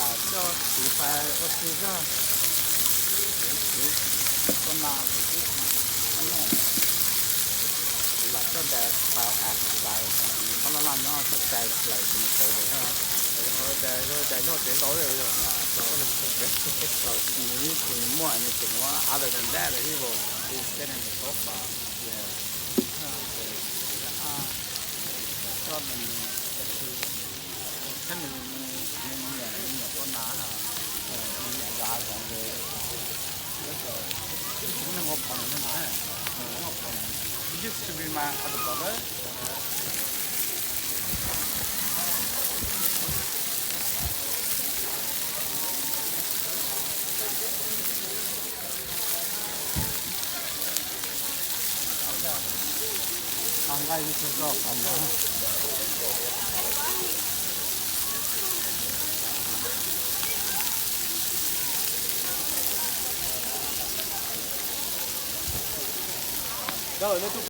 Coj txiv pais ua si zog. Kuv txiv ua nas kuv txiv, kuv lam coj daim pais as pais, qhov laj laj nyob txoj cai lawm ces nws tawv lawm. Daim loj daim loj daim loj. Nws yeej tseem muaj, nws tseem muaj other than that, the evil is getting the profile. Coj nws, thiab nws, nws nyiam, nws nyiam ua nas, nws nyiam nqa hav zoov ces, kuv neeg ua phom nws, nws ua phom nws. He used to be my other brother. Nqa ib tug rau qhov no.